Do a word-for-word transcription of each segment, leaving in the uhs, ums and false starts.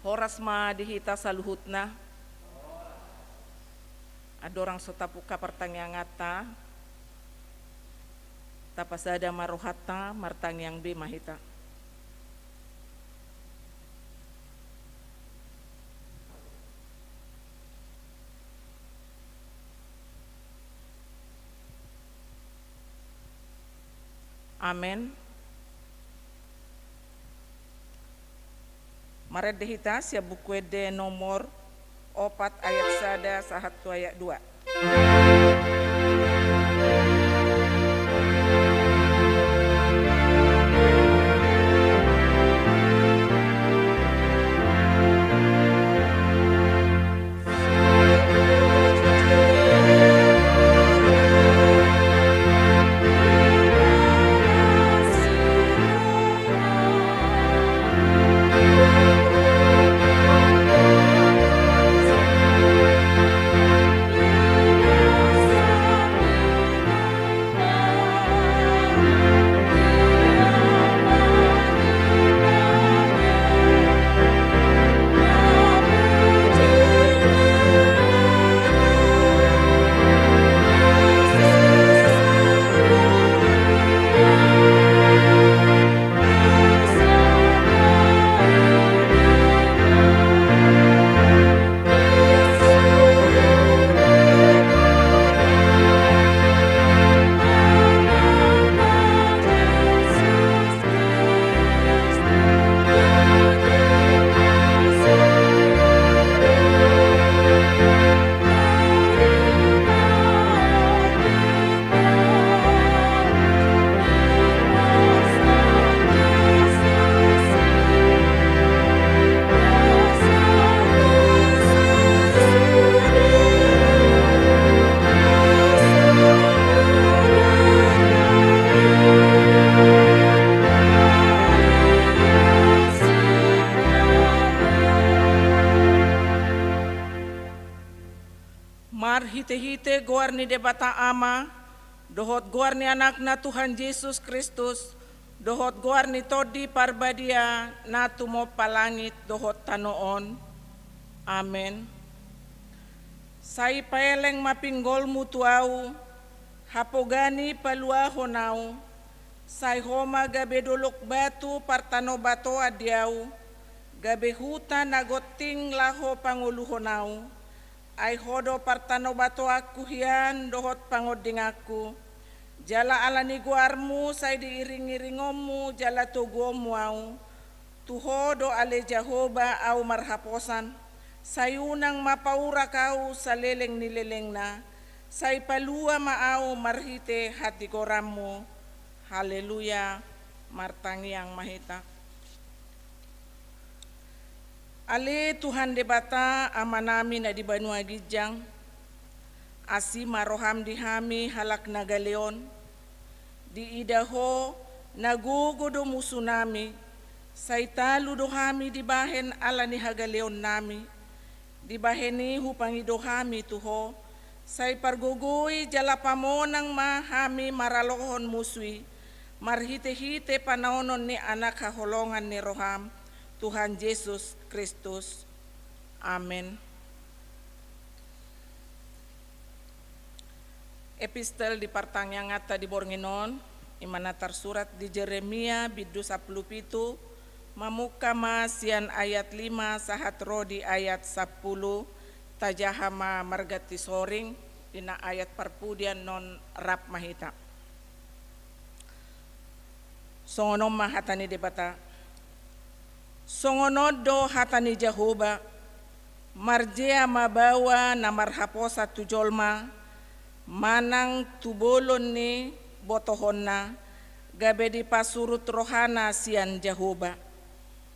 Horas ma di hita saluhutna. Andorang so tapungka partangianganta, tapasada ma rohanta, martangiang be ma hita. Amen. Marende hita sian Buku Ende nomor opat ayat sada sahat tu ayat dua. Marhitehite goar ni Debata Ama, dohot goar ni Anakna Tuhan Jesus Kristus, dohot goar ni Tondi Parbadia na tumompa langit dohot tano on. Amen. Sai paeleng ma pinggolmu tu ahu, hapogan i paluahon ahu, sai ho ma gabe dolok batu partanobatoan di ahu, gabe huta na gonting laho pangoluhon ahu, ai ho do partanobatoanku hian dohot pangondinganku, jala ala ni goarmu sai diiringiringonmu jala toguonmu ahu, tu ho do ale Jahowa ahu marhaposan, sai unang ma paurak ahu saleleng ni lelengna, sai palua ma ahu marhite hatigoranmu. Haleluya, martangiang ma hita. Ale Tuhan Debata Amanami na di banua ginjang, asi ma roham di hami halak na gale on, diida ho na gogo do musunami, sai talu do hami dibahen ala ni hagaleonnami, dibahen i hupangido hami tu ho, sai pargogoi jala pamonang ma hami maralohon musu i, marhitehite panaonon ni Anak haholongan ni roham, Tuhan Jesus Kristus. Amen. Epistel di partangianganta di borngin on, i ma na tarsurat di Jeremia bindu sampulu pitu, mamungka ma sian ayat lima sahat ro di ayat sampulu, tajaha ma marganti soring, di na ayat parpudi annon rap ma hita. Songon on ma hata ni Debata. Songon on do hata ni Jahowa, marjea ma baoa na marhaposan tu jolma, manang tu bolon ni botohonna, gabe dipasurut rohana sian Jahowa.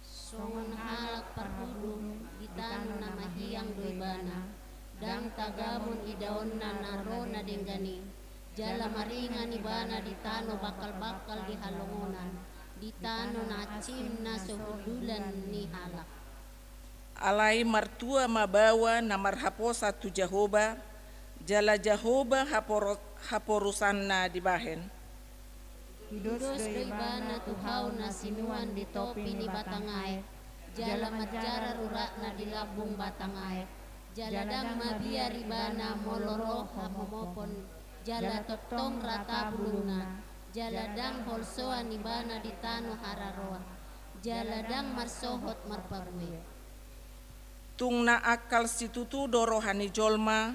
Songon halak parhundung di tano na mahiang do ibana, ndang tagamon idaonna na ro na denggan i, jala maringan ibana di tano bangkalbangkal di halongonan, di tano na ansimna so hundulan ni halak. Alai martua ma baoa na marhaposan tu Jahowa, jala Jahowa haporo-, haporusanna dibahen. Tudos do ibana tu hau na sinuan di topi ni batang aek, jala manjarar uratna di lambung batang aek, jala ndang mabiar ibana molo ro hamomopon, jala tongtong rata bulungna, jala ndang holsoan ibana di tano hararoan, jala ndang marsohot marparbue. Tung na angkal situtu do roha ni jolma,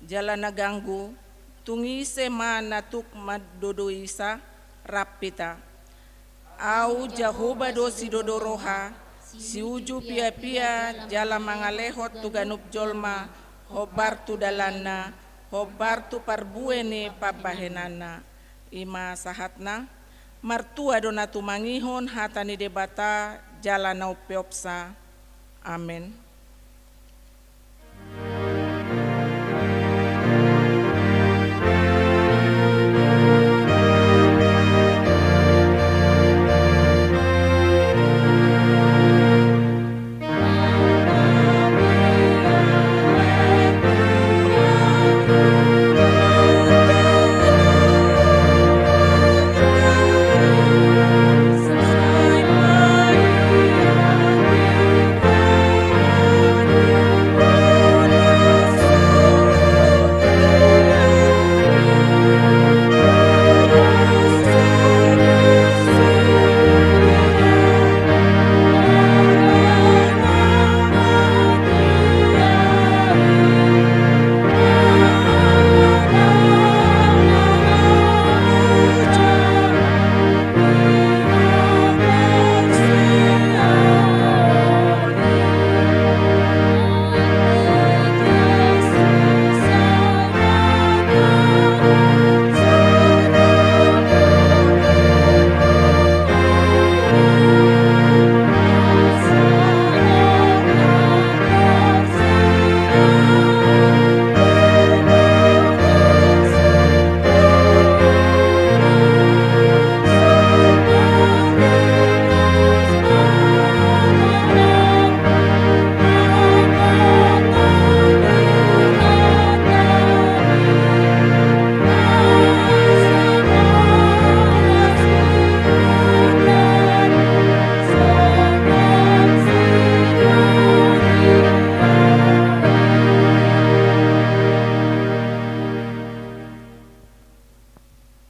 jala na ganggu, tung ise ma na tuk mandodoi sa? Rap hita. Ahu Jahowa do sidodo roha, siuju piapia jala mangalehon tu ganup jolma, hombar tu dalanna, hombar tu parbue ni pambahenanna. I ma sahatna. Martua do na tumangihon hata ni Debata jala na umpeopsa. Amen.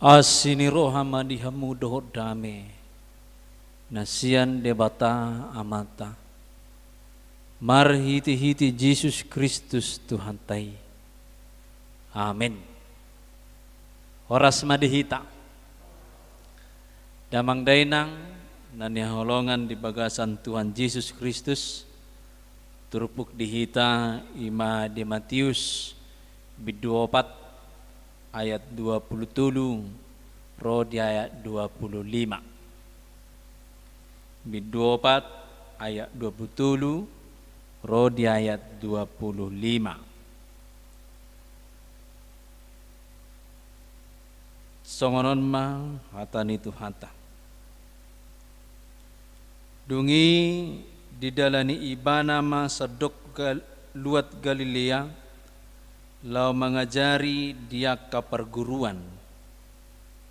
Asi ni roha ma di hamu dohot dame na sian Debata Amanta marhitehite Jesus Kristus Tuhanta i. Amen. Horas ma di hita. Damang dainang na hinaholongan di bagasan Tuhan Jesus Kristus, turpuk di hita i ma di Matius bindu opat ayat dua pulu tolu ro di ayat dua pulu lima. Bindu opat ayat dua pulu tolu ro di ayat dua pulu lima. Songon on ma hata ni Tuhanta. Dung i didalani ibana ma sandok Gal-, luat Galilea, laho mangajari di angka parguruan,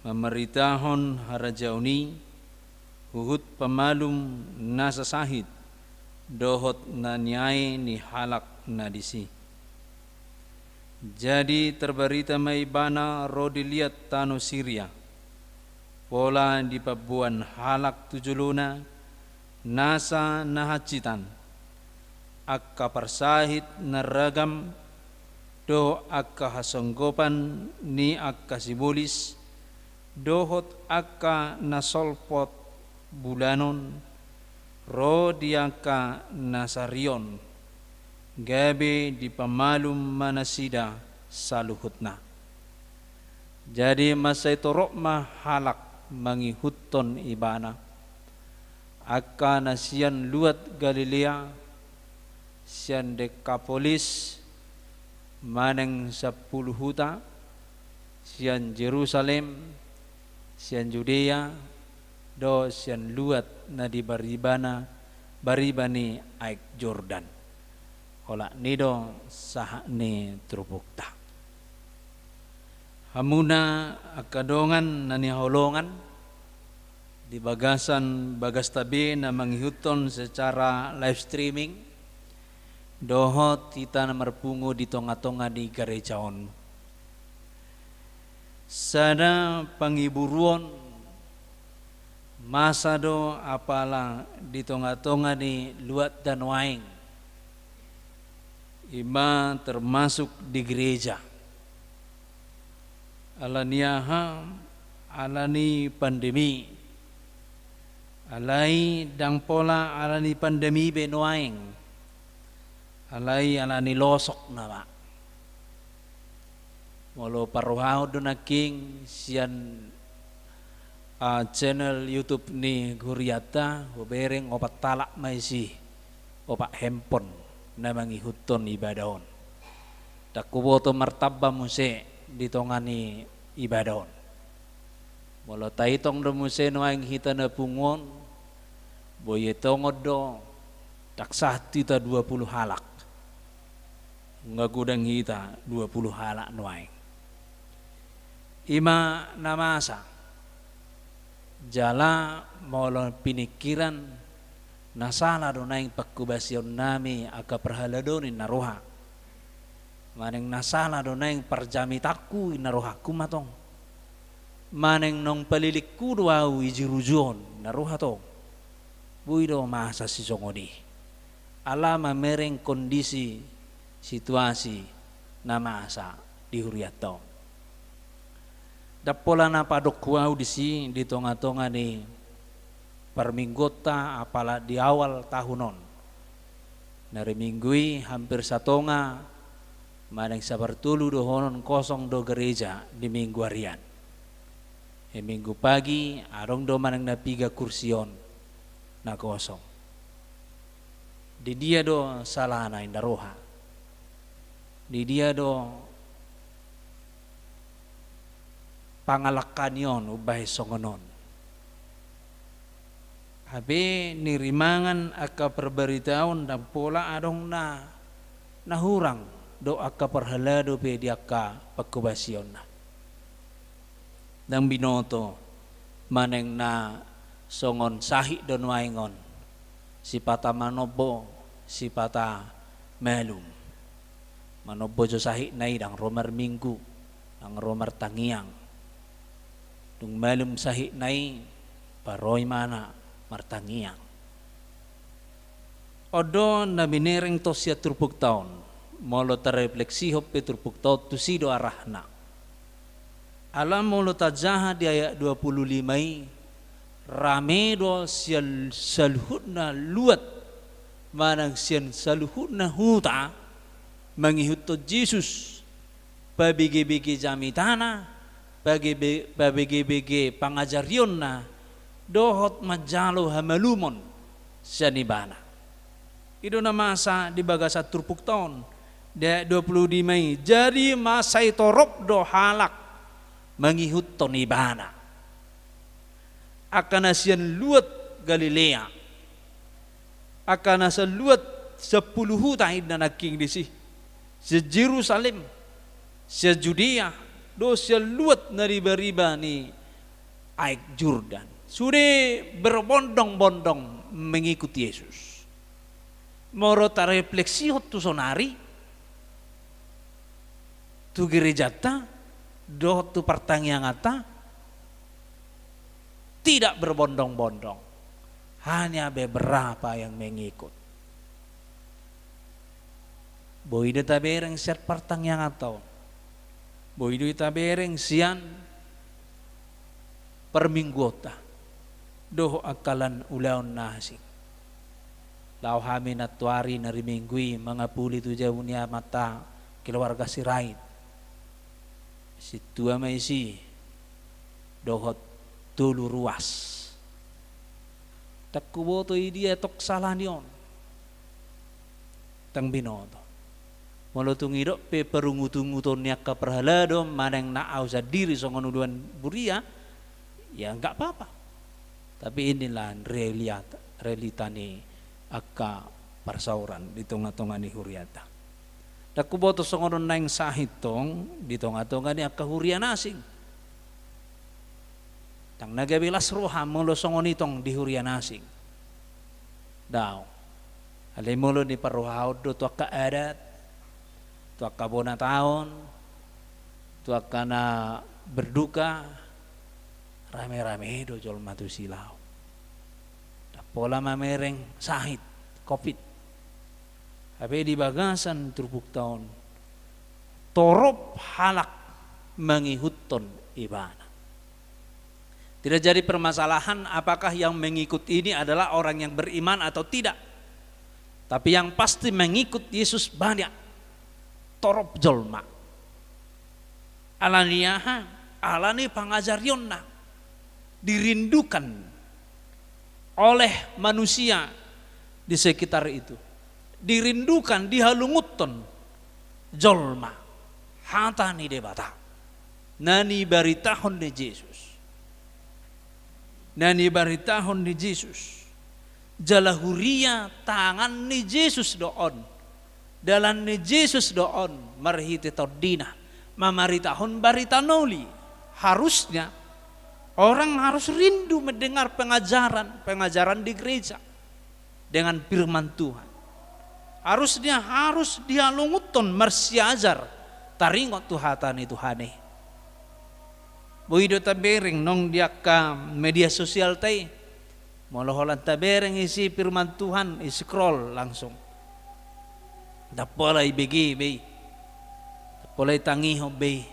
mamaritahon harajaon i, huhut pamalum nasa sahit dohot na niae ni halak na disi. Jadi tarbarita ma ibana ro di liat tano Siria, pola dipamboan halak tu jolona nasa na hansitan, angka parsahit na ragam, dohot angka hasonggopan ni angka sibolis, dohot angka na solpot bulanon, ro di angka na sarion, gabe dipamalum ma nasida saluhutna. Jadi mansai torop ma halak mangihuthon ibana, angka na sian luat Galilea, sian Dekapolis, manang sampulu huta, sian Jerusalem, sian Judea, dohot sian luat na di baribana, bariba ni aek Jordan. Olat ni do sahat ni turpukta. Hamuna angka dongan na hinaholongan, Di bagasan bagasta be na mangihuthon secara live streaming, dohot hita na marpungu di tonga-tonga ni gareja on. Sada pangiburuon masa do apala di tonga-tonga ni luat da nuaeng, ima termasuk di gereja. Ala ni aha? Ala ni pandemi. Alai ndang pola ala ni pandemi be nuaeng. Alai ala ni losok nama. Molo parrohahon do nangkin sian, ah, channel YouTube ni hurianta, hubereng opat halak ma isi, opat handphone na mangihuthon ibadah on. Ndang huboto martamba muse di tonga ni ibadah on. Molo taitong do muse nuaeng hita na pungu on, boi tongon do, ndang sahat hita dua puluh halak. Nunga godang hita dua puluh halak nuaeng. Ima na masa. Jala molo piningkiran, na sala do naeng pangkobasionnami angka parhalado ninna roha. Manang na sala do naeng parjamitangku ninna rohangku ma tong. Manang naung palilingku do ahu i jirujuon ninna roha tong. Boi do masa sisongon i. Ala mamereng kondisi situasi na masa di hurianta on. Ndang pola na padok hu ahu disi di tonga-tonga ni parmingguonta apala di awal tahun on. Na ri Minggu i hampir satonga manang sapartolu dohonon kosong do gereja di Minggu arian. Di Minggu pagi adong do manang na piga kursi on na kosong. Di dia do salana ninna roha? Di dia do pangalangkanion umbahen songon on? Hape nirimangan angka parbaritaon ndang pola adong na, na hurang do angka parhalado pe di angka pangkobasionna. Ndang binoto manang na songon sahit do nuaeng on, sipata manombo, sipata malum. Manombo jo sahitna i ndang ro marminggu, ndang ro martangiang. Dung malum sahitna i, parroha imana martangiang. On do na binereng tong sian turpukta on. Molo tarefleksihon pe turpukta on tusi do arahna. Ala molo tajaha di ayat dua puluh lima i, rame do sian saluhutna luat manang sian saluhutna huta mangihuthon Jesus, pabege-bege jamitana, pagebe-, pabege-bege pangajarionna, dohot manjalo hamalumon sian ibana. I do na masa di bagasan turpukta on, di ayat dua puluh lima i, jadi masai torop do halak mangihuthon ibana. Angka na sian luat Galilea, angka na sian luat sampulu huta ninna nangkin disi, sian Jerusalem, sian Judea, dohot sian luat na riba-riba ni Aek Jordan. Sude berbondong-bondong mengikut Yesus. Molo tarefleksihon tu saonari, tu gerejanta, dohot tu partangianganta, tidak berbondong-bondong. Hanya beberapa yang mengikut. Boi do tabereng sian partangianganta on. Boi do tabereng sian parmingguonta. Dohot angka lan ulaon na asing. Laho hami nantoari na ri Minggu i mangapuli tu jabu ni amanta keluarga Sirait. Sintua ma isi dohot tolu ruas. Ndang huboto i dia tong sala ni on. Ndang binoto. Molo tung idok pe parungut-unguton ni angka parhalado manang na ahu sandiri songon uluan huria, ya nggak apa-apa. Tapi inilah realiat-, realita ni angka parsaoran di tonga-tonga ni hurianta. Ndang huboto songon on naeng sahit tong di tonga-tonga ni angka huria na asing. Ndang na gabe las roha molo songon i tong di huria na asing. Daong. Alai molo niparrohahon do tu angka adat, tu angka bona taon, tu angka na berduka, rame-rame do jolma tusi laho. Ndang pola mamereng sahit, covid. Hape di bagasan turpukta on, torop halak mangihuthon ibana. Tidak jadi permasalahan apakah yang mengikut ini adalah orang yang beriman atau tidak. Tapi yang pasti mengikut Yesus banyak. Torop jolma. Ala ni aha? Ala ni pangajarionna. Dirindukan oleh manusia di sekitar itu. Dirindukan, dihalungunhon jolma hata ni Debata na nibaritahon ni Jesus. Na nibaritahon ni Jesus. Jala huria tangan ni Jesus do on. Dalan ni Jesus do on marhite tondina mamaritahon barita na uli. Harusnya orang harus rindu mendengar pengajaran, pengajaran di gereja dengan firman Tuhan. Harusnya harus dihalungunhon marsiajar taringot tu hata ni Tuhan i. Boi do tabereng nang di angka media sosialta i. Molo holan tabereng isi firman Tuhan, i scroll langsung. Ndang pola ibege be i. Ndang pola itangihon be i.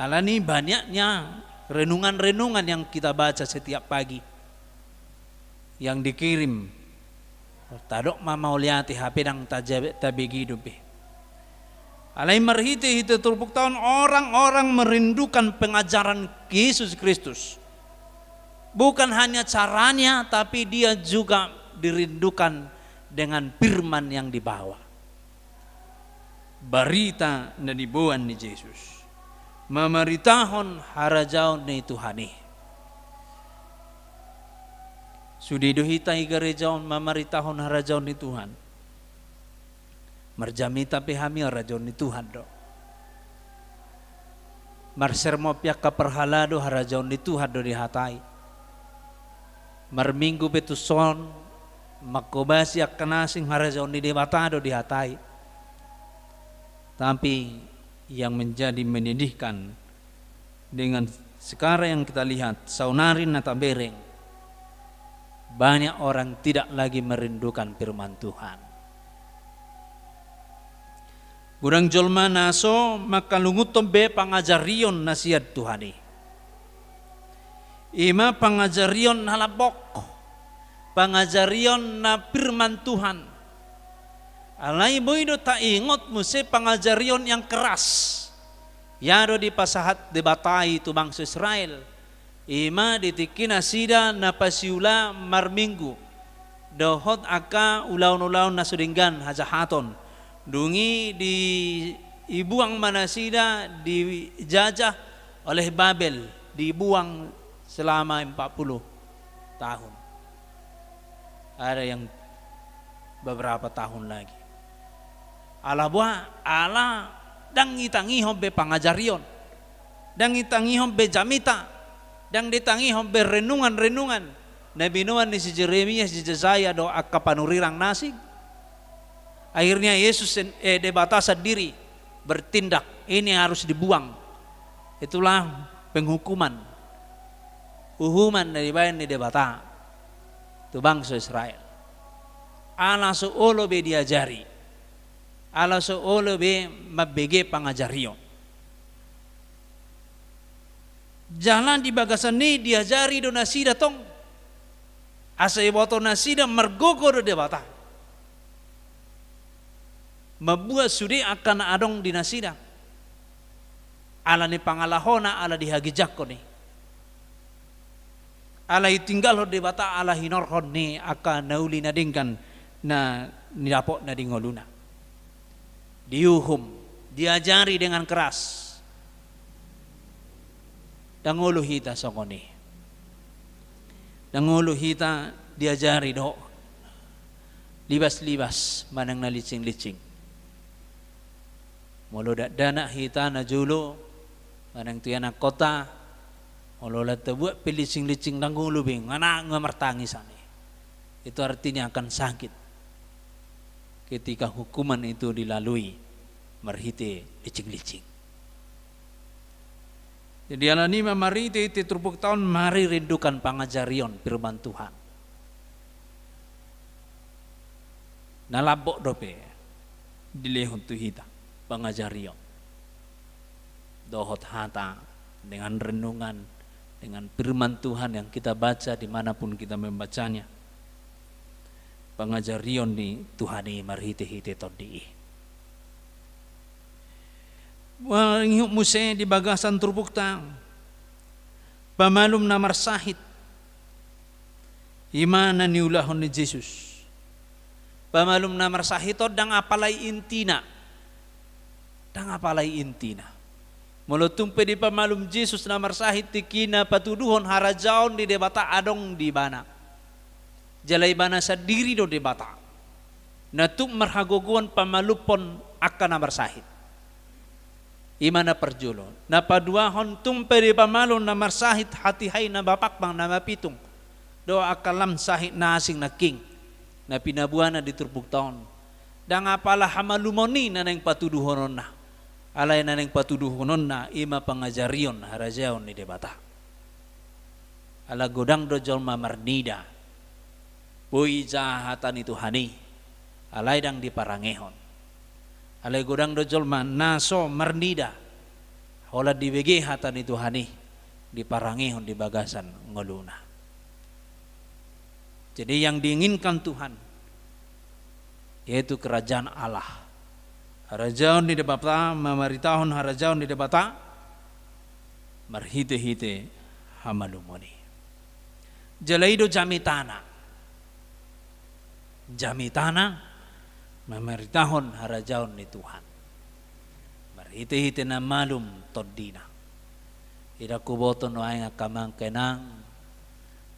Ala ni banyaknya renungan-renungan yang kita baca setiap pagi, yang dikirim. Tadok ma mauliate, hape ndang taja-, tabege dope. Alai marhite-hite turpukta on, orang-orang merindukan pengajaran Yesus Kristus. Bukan hanya caranya, tapi dia juga dirindukan dengan firman yang dibawa. Barita na niboan ni Jesus. Mamaritahon harajaon ni Tuhan i. Sude do hita i gareja on mamaritahon harajaon ni Tuhan. Marjamita pe hami harajaon ni Tuhan do. Marsermon pe angka parhalado harajaon ni Tuhan do dihatai. Marminggu pe tuson, manghobasi angka na asing harajaon ni Debata do dihatai. Tapi yang menjadi menyedihkan, dengan sekarang yang kita lihat, saonari na tabereng, banyak orang tidak lagi merindukan firman Tuhan. Godang jolma na so manghalungunhon be pangajarion na sian Tuhan i. I ma pangajarion na lambok, pangajarion na firman Tuhan. Alai boi do taingot muse pangajarion yang keras. Ia do dipasahat Debata i tu bangso Israel. I ma di tingki nasida na pasiula marminggu dohot angka ulaon-ulaon na so denggan, hajahaton. Dung i di, dibuang ma nasida, dijajah oleh Babel, dibuang selama empat puluh tahun. Ada yang beberapa tahun lagi. Ala boha? Ala ndang ditangihon be pangajarion. Ndang ditangihon be jamita. Ndang ditangihon be renungan-renungan na binoan ni si Jeremia, si Jesaya dohot angka panurirang na asing. Akhirnya Yesus sen-, eh, Debata sendiri bertindak, ini harus dibuang. Itulah penghukuman, uhuman na dibaen ni Debata tu bangso Israel. Ala so olo be diajari, ala so olo be mambege pangajarion. Jala di bagasan i diajari do nasida tong, asa iboto nasida margogo do Debata. Mambuat sude angka na adong di nasida. Ala ni pangalahona, ala dihaginjangkon i. Ala ditinggalhon Debata, ala hinorhon ni angka na uli na denggan na nidapotna di ngoluna. Diuhum, diajari dengan keras. Ndang olo hita songon i. Ndang olo hita diajari dohot libas-libas manang na linsing-linsing. Molo dakdanak hita na jolo manang tu ianakhonta, Olo, la tabuat pe licing-licing, dang olo be, nga na, nga martangis ani. Itu artinya akan sakit ketika hukuman itu dilalui marhite licing-licing. Jadi alani i ma marhite-hite turpukta on mari rindukan pangajarion firman Tuhan. Na lambok dope dilehon tu hita pangajarion dohot hata dengan renungan, dengan firman Tuhan yang kita baca dimanapun kita membacanya. Pangajarion ni Tuhan i marhite-hite tondi i. Mangihut muse di bagasan turpukta pamalum na marsahit. I ma na niulahon ni Jesus. Pamalum na marsahit on dang apala i intina. Dang apala i intina. Molo tung pe dipamalum Jesus na marsahit, tingkina patuduhon harajaon ni Debata adong di ibana. Jala ibana sandiri do Debata na tuk marhagogoon pamalumhon angka na marsahit. I ma na parjolo. Na paduahon, tung pe dipamalum na marsahit hatiha i na bapakmang na mapitung dohot angka lam sahit na asing nangkin na pinaboana di turpukta on, dang apala hamalumon i na naeng patuduhononna. Alai na naeng patuduhononna i ma pangajarion harajaon ni Debata. Ala godang do jolma marnida, boi jaha hata ni Tuhan i, alai dang diparangehon. Alai godang do jolma na so marnida, holan dibege hata ni Tuhan i, diparangehon di bagasan ngoluna. Jadi yang diinginkan Tuhan yaitu kerajaan Allah. Harajaon ni Debata, mamaritahon harajaon ni Debata marhite-hite hamalumon i. Jala i do jamitana. Jamitana mamaritahon harajaon ni Tuhan marhite-hite na malum tondina. Ida huboto nuaeng angka amang, angka inang,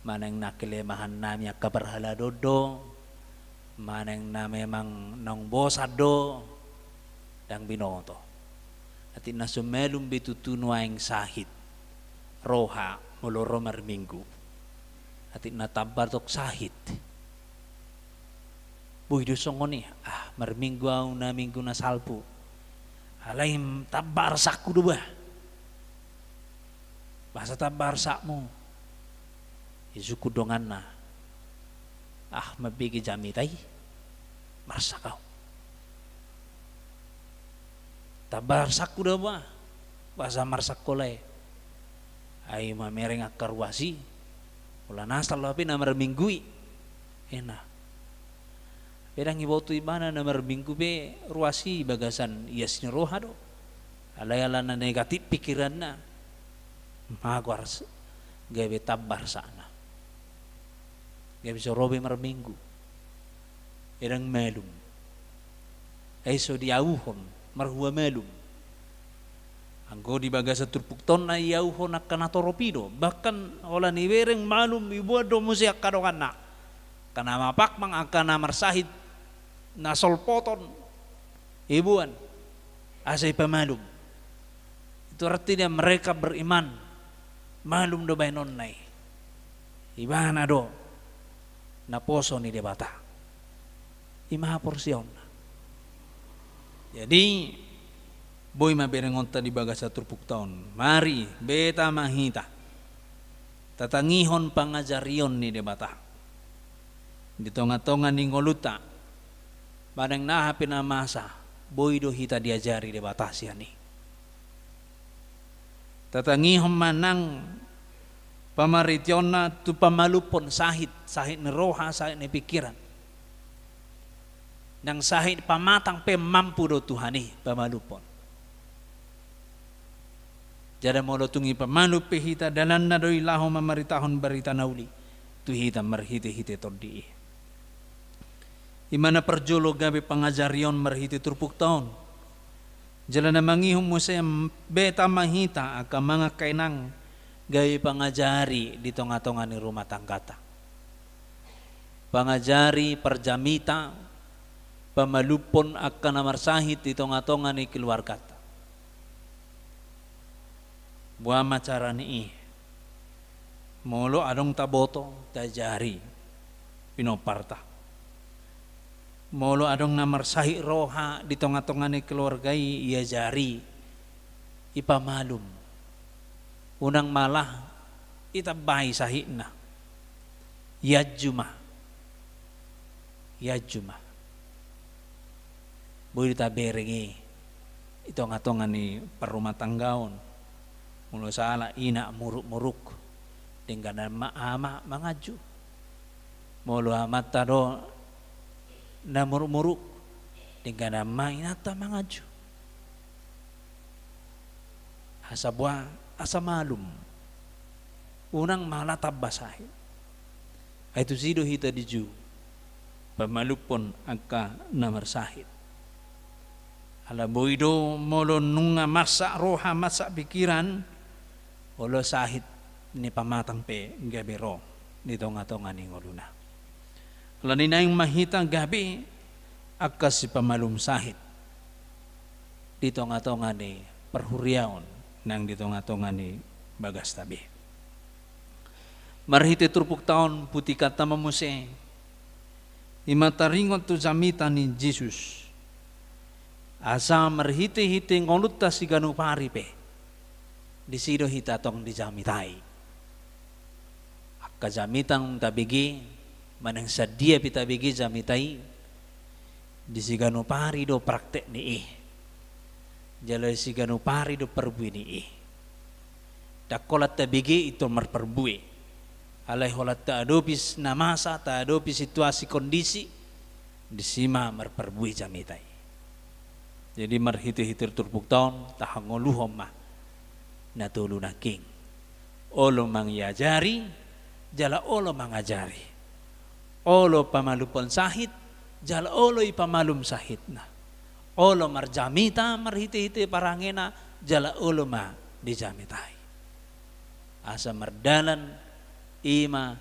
manang na kelemahan nami angka parhalado do, manang na memang naung bosan do, dang binoto. Atik na so malum be tutu nuaeng sahit roha molo ro marminggu. Atik na tamba tong sahit. Boi do songon i, ah, marminggu au na minggu na salpu. Alai tamba arsakku do bah. Boasa tamba arsakmu? Isungkun donganna. Ah, mambege jamita i, marsak au. Tamba arsakku do bah. Boasa marsak ho lae? Ai mamereng angka ruas i. Holan asal hape na marminggu i. Ena. Pe dang iboto ibana na marminggu pe ruas i bagasan ias ni roha do. Alai ala na negatif pikiranna, magor gabe tamba arsakna. Gabe so ro be marminggu. Dang malum. Ai so diauhon marhua malum. Anggo di bagasan turpukta on na iauhon angka na torop i do. Bahkan holan ibereng malum, iboan do muse angka donganna. Angka na mapakmang, angka na marsahit, na solpoton, iboan asa ipamalum. Itu artinya mereka beriman, malum do baenonna i. Ibana do naposo ni Debata. I ma haporseaonna. Jadi boi ma berengonta di bagasan turpukta on. Mari, beta ma hita tatangihon pangajarion ni Debata di tonga-tonga ni ngolunta. Manang na aha pe na masa, boi do hita diajari Debata sian i. Tatangihon ma nang pamaritionna tu pamalumhon sahit, sahit ni roha, sahit ni pikiran. Nang sahit pamatang pe mampu do Tuhan i pamalumhon. Jala molo tung ipamalum pe hita, dalanna do i laho mamaritahon barita na uli tu hita marhite-hite tondi i. I ma na parjolo gabe pangajarion marhite turpukta on. Jala na mangihut muse, beta ma hita angka amang, angka inang, gabe pangajari di tonga-tonga ni rumah tanggata. Pangajari, parjamita, pamalumhon angka na marsahit di tonga-tonga ni keluargata. Boha ma cara ni i? Molo adong taboto, taajari pinomparta. Molo adong na marsahit roha di tonga-tonga ni keluarga i, iajari, ipamalum. Unang malah itambai sahitna. Ianju ma. Ianju ma. Boi do tabereng i di tonga-tonga ni parrumatanggaon. Molo sahala ina muruk-muruk, dengganan ma ama manganju. Molo amanta do na muruk-muruk, dengganan ma inanta manganju. Asa boha, asa malum. Unang malah tamba sahit. Ai tusi do hita dijou pamalumhon angka na marsahit. Ala boi do molo nunga marsak roha, marsak pikiran, olo sahit ni pamatang pe gabe ro di tonga-tonga ni ngoluna. Alani naeng ma hita gabe angka sipamalum sahit di tonga-tonga ni parhuriaon nang di tonga-tonga ni bagasta be. Marhite turpukta on, butikanta ma muse, i ma taringot tu jamita ni Jesus. Asa marhite-hite ngolunta siganup ari pe, disi do hita tong dijamitai. Angka jamita naung tabege, manang sadia pe tabege jamita i, di siganup ari do praktek ni i. Jala di siganup ari do parbue ni i. Ndang holan tabege i tong marparbue. Alai holan taadopi na masa, taadopi situasi kondisi, disi ma marparbue jamita i. Jadi marhite-hite turpukta on, tahangoluhon ma na tolu nangkin. Olo mangiajari, jala olo mangajari. Olo pamalumhon sahit, jala olo ipamalum sahitna. Olo marjamita marhite-hite parangena, jala olo ma dijamitai. Asa mardalan i ma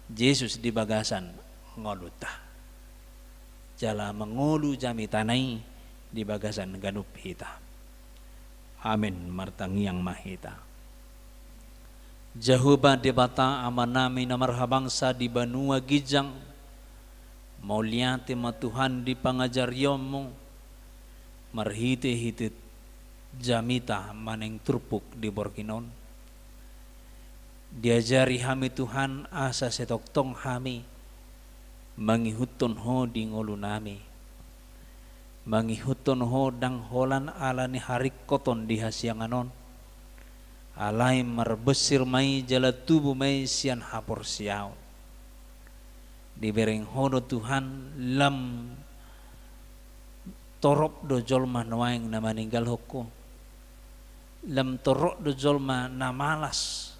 Jesus di bagasan ngolunta. Jala mangolu jamitana i di bagasan ganup hita. Amen. Martangiang ma hita. Jahowa Debata Amanami na marhabangsa di banua ginjang, mauliate ma Tuhan di pangajarionmu, marhite-hite jamita manang turpuk di borngin on. Diajari hami Tuhan asa sai tongtong hami mangihuthon Ho di ngolunami. Mangihuthon Ho ndang holan ala ni haringkoton di hasiangan on. Alai marbonsir ma i jala tubu ma i sian haporseaon. Dibereng Ho do Tuhan, lam torop do jolma nuaeng na maninggalhon Ho. Lam torop do jolma na malas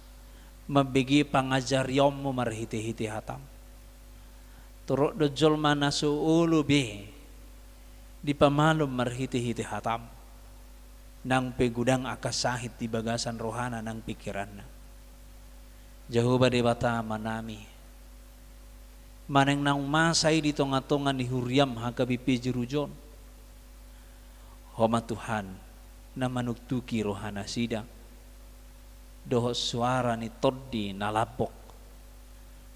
mambege pangajarionmu marhite-hite hatam. Torop do jolma na so olo be dipamalum marhite-hite hatam. Nang pe godang angka sahit di bagasan rohana nang pikiranna. Jahowa Debata Amanami, manang naung masa i di tonga-tonga ni huriam H K B P Jerujon, Ho ma Tuhan na manuktuki rohanasida dohot suara ni Tondi na lambok,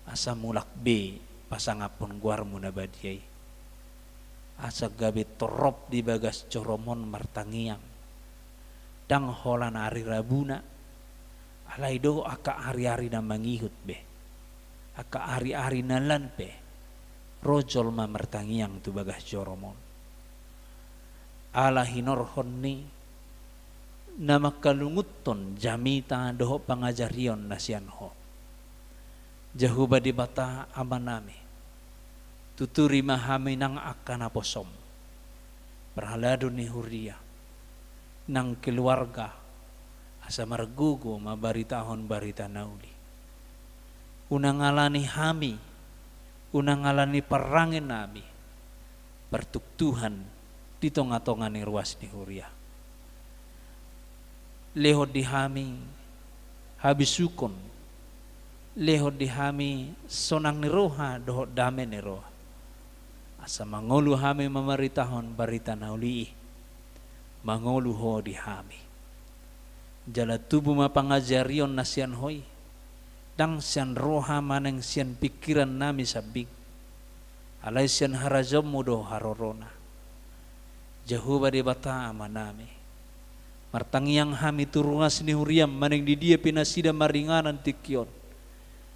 asa mulak be pasangaphon goarmu na badia i. Asa gabe torop di bagas joroM on martangiang. Ndang holan ari Rabuna, alai do angka ari-ari na mangihut be. Angka ari-ari na lan pe ro jolma martangiang tu bagas joroM on. Ala hinorhon ni na mangkalungunhon jamita dohot pangajarion na sian Ho. Jahowa Debata Amanami, tuturi ma hami nang angka naposoM, parhalado ni huria, nang keluarga, asa margogo mambaritahon barita na uli. Unang ala ni hami, unang ala ni parangenami, partuktuhan di tonga-tonga ni ruas ni huria. Lehon di hami habisukon, lehon di hami sonang ni roha dohot dame ni roha. Asa mangolu hami mamaritahon barita na uli i, mangolu Ho di hami. Jala tubu ma pangajarion na sian Ho i, Ndang sian roha manang sian pingkiran nami sambing, alai sian harajaonmu do harorona. Jahowa Debata Amanami, martangiang hami tu ruas ni huriam manang di dia pe nasida maringanan tingki on,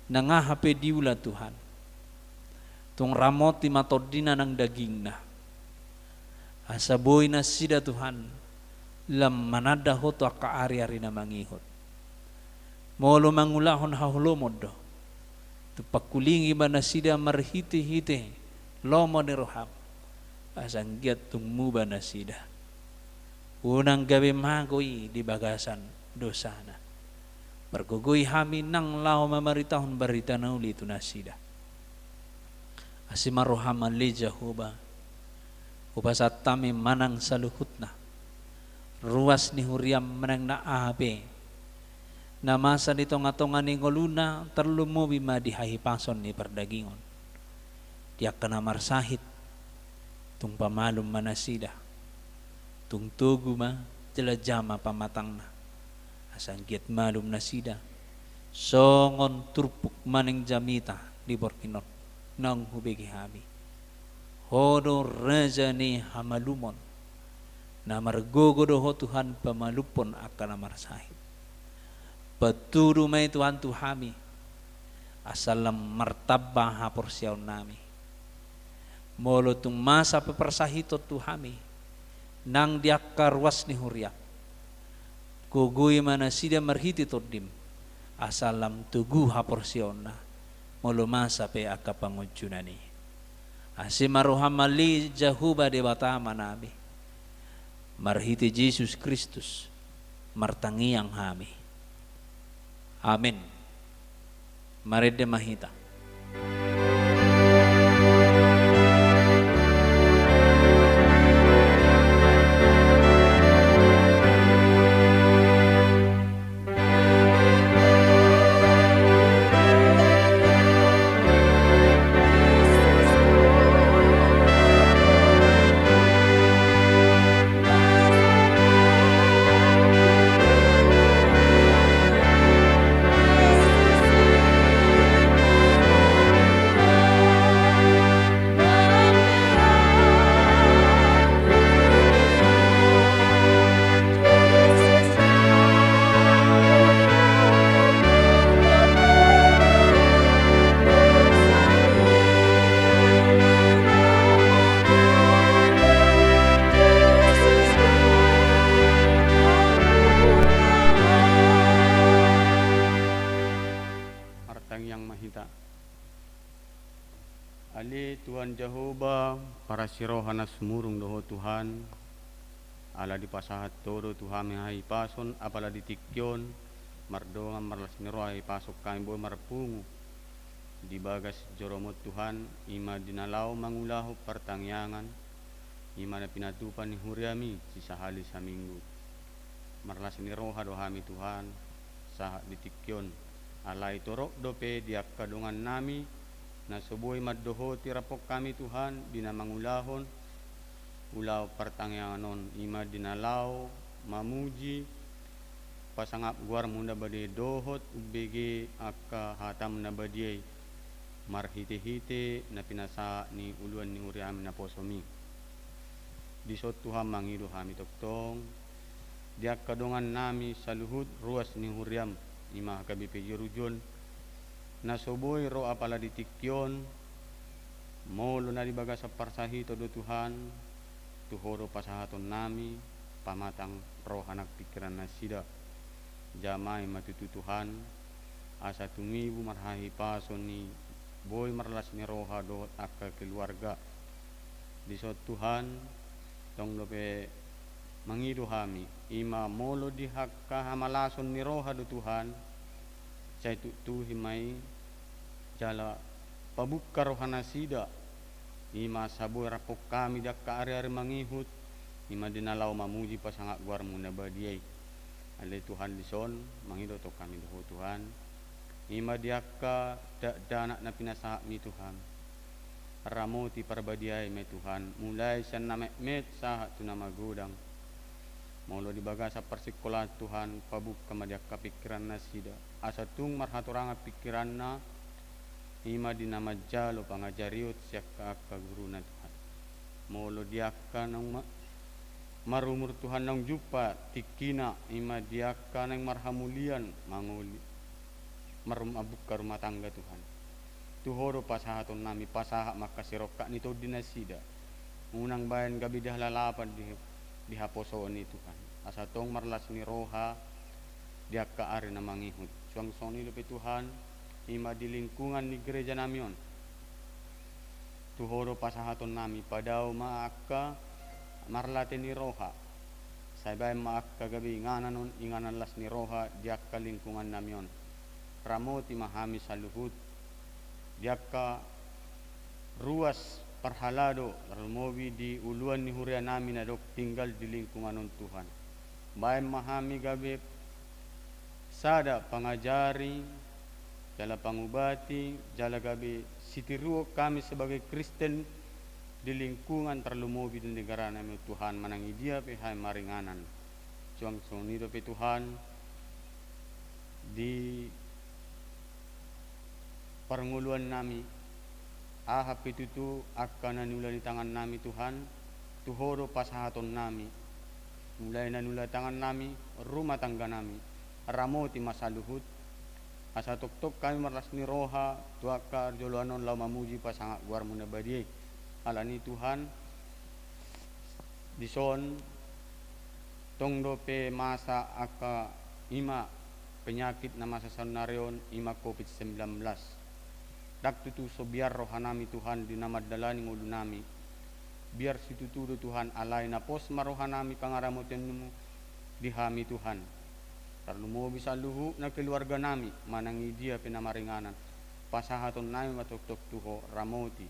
nang aha pe diula Tuhan. Tung ramoti ma tondina nang dagingna. Asa boi nasida Tuhan, lam mananda Ho tu angka ari-ari na mangihut. Molo mangulahon haholomon do, tung pangkulingi ma nasida marhite-hite lomo ni roham, asa anggiat tung muba nasida. Unang gabe mago i di bagasan dosana. Pargogoi hami nang laho mamaritahon barita na uli tu nasida. Asi ma roham ale Jahowa, hupasahat hami manang saluhutna, ruas ni huriam manang na aha pe na masa di tonga-tonga ni ngoluna, tarlumobi ma di hahipason ni pardagingon. Di angka na marsahit, tung pamalum ma nasida. Tung togu ma jala jama pamatangna, asa anggiat malum nasida songon turpuk manang jamita di borngin on naung hubege hami. Ho do raja ni hamalumon, na margogo do Ho Tuhan pamalumhon angka na marsahit. Patudu ma i Tuhan tu hami, asa lam martamba haporseaonnami. Molo tung masa pe parsahiton tu hami nang di angka ruas ni huriam, gogoi ma nasida marhite Tondim, asa lam togu haporseaonna molo masa pe angka pangunjunan i. Asi ma roham ale Jahowa Debata Amanami. Marhite Jesus Kristus martangiang hami. Amen. Marende ma hita. Martangiang ma hita. Ale Tuhan Jahowa, parasi roha na sumurung do Ho Tuhan, ala dipasahat Ho do tu hami hahipason, apala di tingki on, mardongan marlas ni roha hipason hami boi marpungu di bagas joroMon Tuhan, i ma di na laho mangulahon partangiangan, i ma na pinatupa ni huriaMi sisahali saminggu. Marlas ni roha do hami Tuhan, sahat di tingki on. Alai torop dope di angka dongannami, na so boi mandohoti raphon hami Tuhan, di na mangulahon ulaon partangiangan on, i ma di na laho mamuji pasangap goarMu na badia i dohot umbege angka hataM na badia i, marhite-hite na pinasahat ni uluan ni huriaMi naposoMi. Dison Tuhan mangido hami tongtong, di angka dongannami saluhut ruas ni huriaM, i ma H K B P Jerujon, na so boi ro apala di tingki on, molo na di bagasan parsahiton do Tuhan, tu Ho do pasahatonnami, pamatang roha nang pingkiran nasida. Jamai ma tutu Tuhan, asa tumibu marhahipason ni boi marlas ni roha dohot angka keluarga. Dison Tuhan, tong dope mangido hami, i ma molo di angka hamalason ni roha do Tuhan, sai tuktuhi ma i, jala pabungka roha nasida, i ma asa boi raphon hami di angka ari-ari mangihut, i ma di na laho mamuji pasangap goarMu na badia i. Ale Tuhan, dison mangido tong hami dohot Tuhan, i ma di angka dakdanak na pinasahatMi Tuhan. Ramoti parbadiai ma i Tuhan, mulai sian na metmet sahat tu na magodang. Molo di bagasan parsikolaan Tuhan, pabuka ma di angka pingkiran nasida, asa tung marhatorangan pingkiranna, i ma di na manjalo pangajarion sian angka guruna Tuhan. Molo di angka naung ma-, marumur Tuhan naung jumpa tingkina, i ma di angka naung marhamulian mangoli, marum-, mambuka rumah tangga Tuhan. Tu Ho do pasahatonnami, pasahat ma angka sirongkap ni tondi nasida. Unang baen gabe di halalapan di, di haposoon i Tuhan. Asa tong marlas ni roha di angka ari na mangihut. Suang songon i dope Tuhan, i ma di lingkungan ni gerejanami on. Tu Ho do pasahatonnami, padao ma angka marlate ni roha. Sai baen ma angka gabe inganan on, inganan las ni roha di angka lingkungannami on. Ramoti ma hami saluhut di angka ruas parhalado, tarlumobi di uluan ni hurianami na dok tinggal di lingkungan on Tuhan. Baen ma hami gabe sada pangajari, jala pangubati, jala gabe sitiruon hami sebagai Kristen di lingkungan, tarlumobi di negaranami Tuhan, manang i dia pe hami maringanan. Suang songon i dope Tuhan, di parngoluannami, aha pe tutu angka na niula ni tangannami Tuhan, tu Ho do pasahatonnami. Mulai na niula tangannami, rumah tangganami, ramoti ma saluhut, asa tongtong hami marlas ni roha tu angka joloan on laho mamuji pasangap goarmu na badia i. Alani Tuhan, dison tong dope masa angka i ma penyakit na masa saonnari on, i ma covid sembilan belas. Ndang tutu so biar rohanami Tuhan di na mandalani ngolunami. Biar situtu do Tuhan, alai na pos ma rohanami pangaramotionmu di hami Tuhan. Tarlumobi saluhutna keluarganami, manang i dia pe na maringanan. Pasahatonnami ma tongtong tu Ho, ramoti.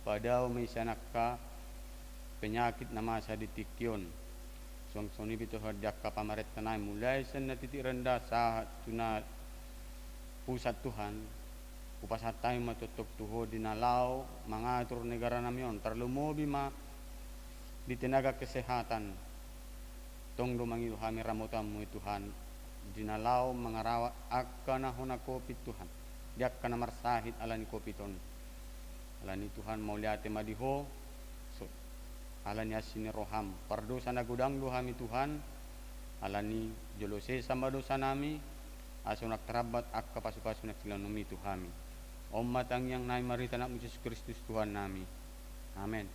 Padao ma i sian angka penyakit na masa di tingki on. Suang songon i pe Tuhan di angka pamarentanami, mulai sian na titik rendah sahat tu na pusat Tuhan. Hupasahat hami ma tongtong tu Ho di na laho mangatur negaranami on, tarlumobi ma di tenaga kesehatan. Tong do mangido hami ramotanmu i Tuhan, di na laho mangarawat angka na hona covid Tuhan, di angka na marsahit alani covid on. Alani Tuhan, mauliate ma di Ho, so, alani asi ni roham. Pardosa na godang do hami Tuhan, alani jolo sesa ma dosanami, asa unang tarambat angka pasupasu na siulahononmi tu hami. On ma tangiangnami marhite Anakmu Jesus Kristus Tuhannami. Amen.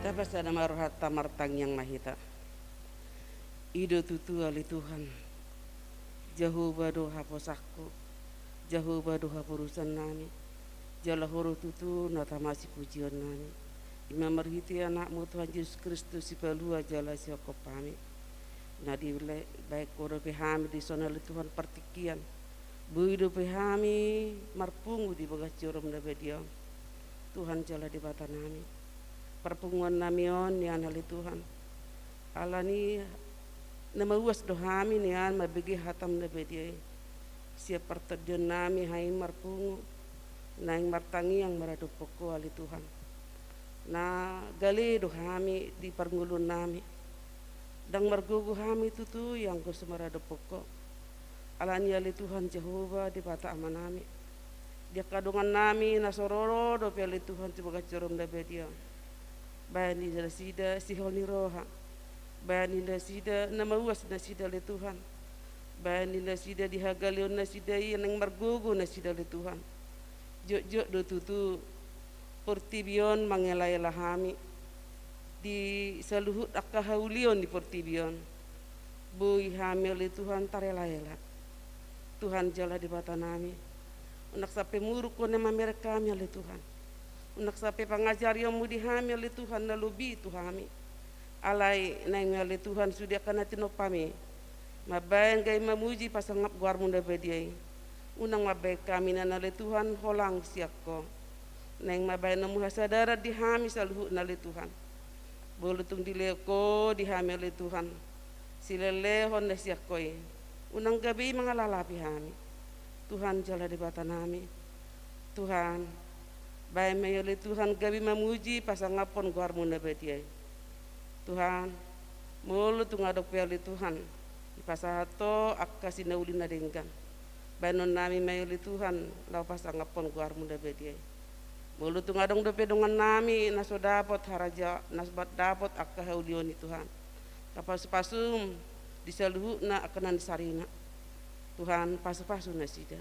Tapasada ma rohanta, martangiang ma hita. I do tutu ale Tuhan, Jahowa do haposanku, Jahowa do haporusannami, jala Ho do tutu na tama sipujionnami. I ma marhite Anakmu Tuhan Jesus Kristus, Sipalua jala Sihophop hami. Na dibaen Ho dope hami dison ale Tuhan partingkian. Boi dope hami marpungu di bagas joroM na badia on. Tuhan jala Debatanami, parpunguannami on nian ale Tuhan, alani na mauas do hami nian mambege hataM na badia i. Sian partondionnami hami marpungu, naeng martangiang maradophon Ho ale Tuhan. Na gale do hami di parngoluonnami. Ndang margogo hami tutu i anggo so maradophon Ho. Alani ale Tuhan Jahowa Debata Amanami, di angka dongannami na so ro dope ale Tuhan tu bagas joroM na badia on, baen di nasida sihol ni roha, baen di nasida na mauas nasida ale Tuhan. Baen ni nasida di hagaleon nasida i naeng margogo nasida ale Tuhan. Jotjot do tutu portibi on mangelaela hami. Di saluhut angka haulion di portibi on, boi hami ale Tuhan tarelaela. Tuhan jala Debatanami, unang sampe muruk Ho na mamereng hami ale Tuhan. Unang sampe pangajarionMu di hami ale Tuhan na lobi tu hami. Alai naeng ma ale Tuhan sude angka na tinompami mambaen gabe mamuji pasangap goarMu na badia i. Unang mambaen hami na ale Tuhan holang sian Ho. Naeng ma baen Ho hasadaran di hami saluhutna ale Tuhan. Molo tung dilehon Ho di hami ale Tuhan silehonlehon na sian Ho i, unang gabe i mangalalapi hami. Tuhan jala Debatanami, Tuhan, baen ma i ale Tuhan gabe mamuji pasangaphon goarMu na badia i. Tuhan, molo tung adong pe ale Tuhan dipasahat Ho angka sinauli na denggan, baenonnami ma i ale Tuhan laho pasangaphon goarMu na badia i. Molo tung adong dope dongannami na so dapot haraja, na so dapot angka haulion i Tuhan, angka pasupasuM di saluhutna angka na nisarina, Tuhan, pasupasu nasida.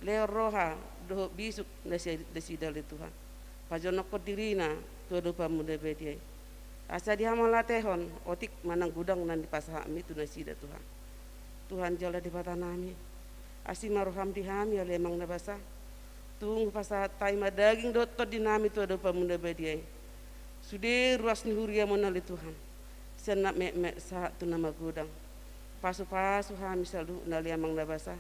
Lehon roha dohot bisuk nasida ale Tuhan, pajonokhon dirina tu adopanMu na badia i, asa dihamauliatehon otik manang godang na nipasahatMi tu nasida Tuhan. Tuhan jala Debatanami, asi ma rohaM di hami ale Amang na basa. Tung hupasahat hami ma daging dohot tondinami tu adopanMu na badia i. Sude ruas ni huriaM on ale Tuhan, sian na metmet sahat tu na magodang. Pasupasu hami saluhutna ale Amang na basa,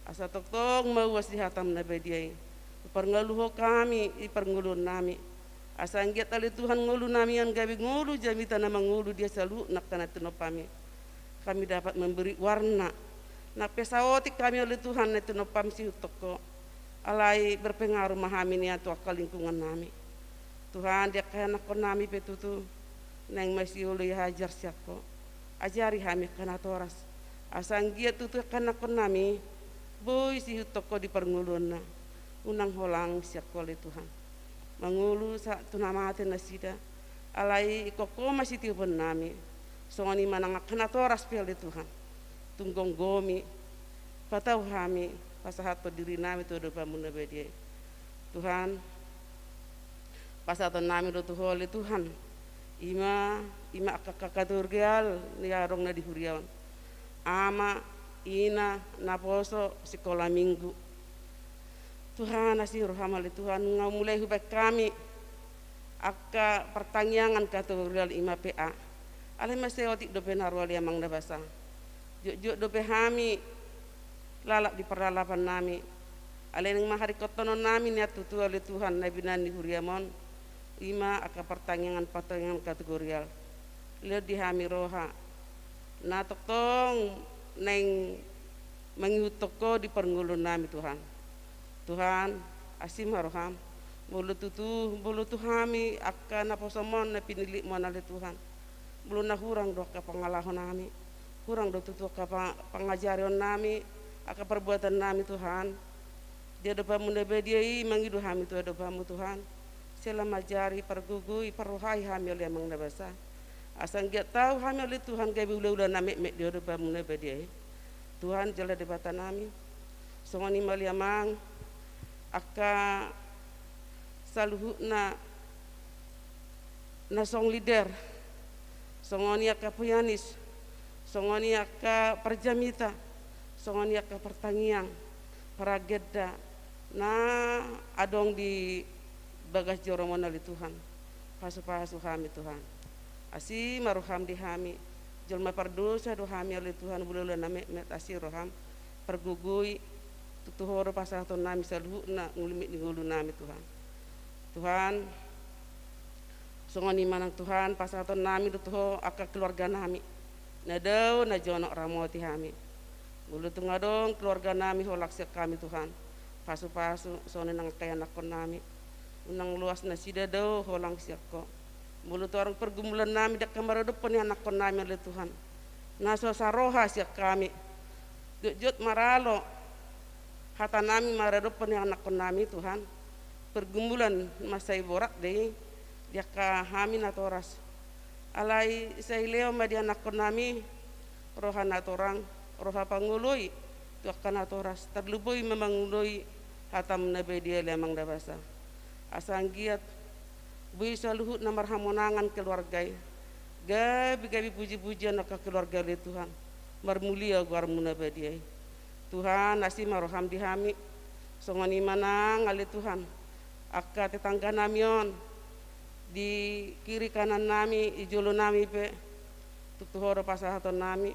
asa tongtong mauas di hataM na badia i huparngoluhon hami di parngoluonnami, asa anggiat ale Tuhan ngolunami on gabe ngolu jamita na mangolu di saluhutna angka na tinompami. Hami dapat memberi warna. Nang pe saotik hami ale Tuhan na tinompam siihuthon Ho, alai berpengaruh ma hami nian tu angka lingkungannami. Tuhan, di angka ianakkonnami pe tutu, naeng ma sioloi ajar sian Ho. Ajari hami angka natoras, asa anggiat tutu angka ianakkonnami boi siihuthon Ho di parngoluonna. Unang holang sian Ho ale Tuhan. Mangolu sahat tu na mate nasida, alai ingkon Ho ma sitioponnami. Songon i ma nang angka natoras pe ale Tuhan, tung gomgomi, patau hami pasahathon dirinami tu adopanMu na badia i. Tuhan, pasahatonnami do tu Ho ale Tuhan, i ma, i ma angka kategorial ni adong na di huria on: ama, ina, naposo, sikola minggu. Tuhan, asi rohaM ale Tuhan, nunga mulai hubaen hami angka partangiangan kategorial i ma P A. Alai mansai otik dope na ro ale Amang na basa. Jotjot dope hami lalap di parlalapannami, alai naeng ma haringkothononnami nian tutu ale Tuhan na binahen ni huriaM on, i ma angka partangiangan-partangiangan kategorial. Lehon di hami roha na tongtong naeng mangihuthon Ho di parngoluonnami Tuhan. Tuhan, asi ma rohaM. Molo tutu, molo tu hami angka naposoM on na pinillitMu on ale Tuhan, molo na hurang do angka pangalahonami, hurang do tutu angka pa-, pangajarionnami, angka parbuatannami Tuhan, di adopanMu na badia i mangido hami tu adopanMu Tuhan. Sai lam ajari, pargogoi, parrohai hami ale Amang na basa, asa anggiat tau hami ale Tuhan gabe hulahula na metmet di adopanMu na badia i. Tuhan jala Debatanami, songon i ma ale Amang angka saluhutna na song leader, songon i angka pianis, songon i angka parjamita, songon i angka partangiang, paragenda na adong di bagas joroM on ale Tuhan. Pasupasu hami Tuhan. Asi ma rohaM di hami. Jolma pardosa do hami ale Tuhan, hulahula na metmet, asi rohaM. Pargogoi, tu Ho do pasahatonnami saluhutna ngolu ni ngolunami Tuhan. Tuhan, songon i ma nang Tuhan, pasahatonnami do tu Ho angka keluarganami na dao na jonok ramoti hami. Molo tung adong keluarganami holang sian hami Tuhan, pasupasu, songon i nang angka ianakkonnami. Unang loas nasida dao holang sian Ho. Molo tung adong pargumulannami di angka maradophon ianakkonnami ale Tuhan, na so saroha sian hami, jotjot maralo hatanami maradophon ianakkonnami Tuhan, pargumulan mansai borat do i di angka hami natoras. Alai sai lehon ma di ianakkonnami roha na torang, roha pangoloi tu angka natoras, tarlumobi ma mangoloi hataM na badia, ale Amang na basa. Asa anggiat boi saluhutna marhamonangan keluarga i, gabe-gabe puji-pujian angka keluarga i, ale Tuhan, marmulia goarMu na badia i. Tuhan, asi ma rohaM di hami. Songon i ma nang, ale Tuhan, angka tetangganami on di kiri kanannami, di jolonami pe, tung tu Ho do pasahatonnami.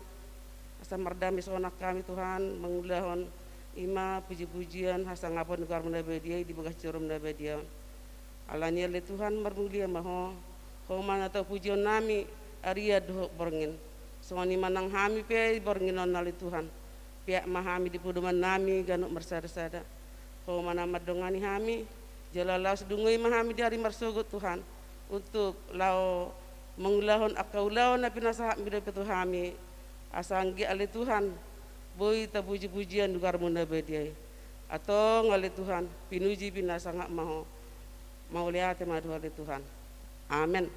Asa mardame sonang hami, Tuhan, mangulahon i ma puji-pujian hasangapon goarMu na badia i di bagas joroM na badia on. Alani i, ale Tuhan, marmulia ma Ho. Ho ma na tau pujionnami, arian dohot borngin. Songon i ma nang hami pe di borngin on, ale Tuhan. Peak ma hami di podomannami ganup marsada-sada. Ho ma na mandongani hami, jala laos dungo i ma hami di ari marsogot, Tuhan, untuk laho mangulahon angka ulaon na pinasahatMu dope tu hami. Asa anggiat, ale Tuhan, boi tapuji-pujian goarMu na badia i. Antong, ale Tuhan, pinuji pinasangap ma Ho. Mauliate ma di Ho, ale Tuhan. Amen.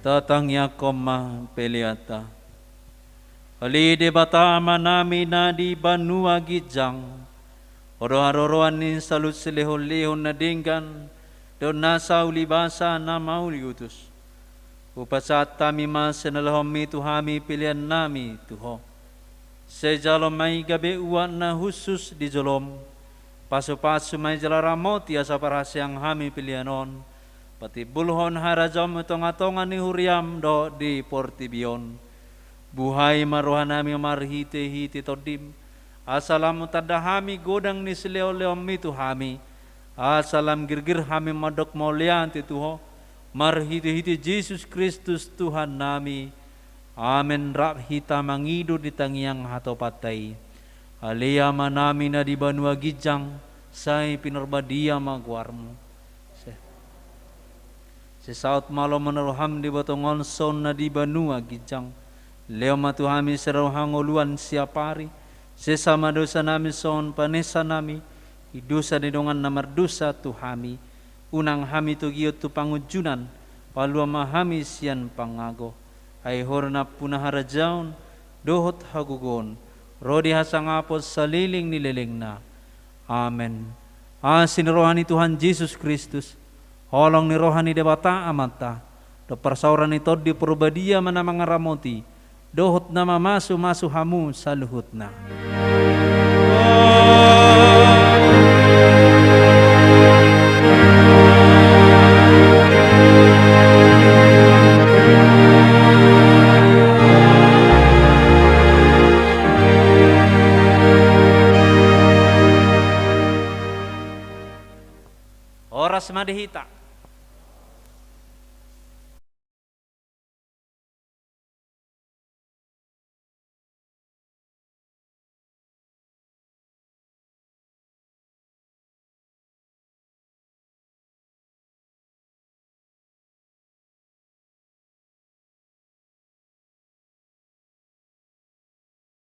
Tatangiangkon ma peleanta. Ale Debata Amanami na di banua ginjang, Ho do haroroan ni saluhut silehon-lehon na denggan dohot nasa ulibasa na mauliutus. Hupasahat hami ma sian na nilehonMi tu hami peleannami tu Ho. Sai jalo ma i gabe uap na hushus di joloM. Pasu-pasu ma i jala ramoti asa parhaseang hami pelean on patimbulhon harajaonMu di tonga-tonga ni huriaM dohot di portibi on. Buhai ma rohanami marhite-hite TondiM, asa lam tanda hami godang ni silehon-lehonMi tu hami, asa lam girgir hami mandok mauliate tu Ho, marhite-hite Jesus Kristus Tuhannami. Amen. Rap hita mangido di tangiang hatopanta i. Ale Amanami na di banua ginjang, sai pinarbadia ma goarMu. Se- Sai saut ma lomo ni rohaM di botong on songon na di banua ginjang. Lehon ma tu hami sadari on hangoluan siapari. Sesa ma dosanami songon panesanami di dosa ni dongan na mardosa tu hami. Unang hami togihon tu pangunjunan, palua ma hami sian pangago. Ai Ho do nampuna harajaon dohot hagogoon, ro di hasangapon saleleng ni lelengna. Amen. Asi ni roha ni Tuhan Jesus Kristus, holong ni roha ni Debata Amanta, dohot parsaoran ni Tondi Porbadia ma na mangaramoti dohot na mamasu-masu hamu saluhutna. Horas ma di hita.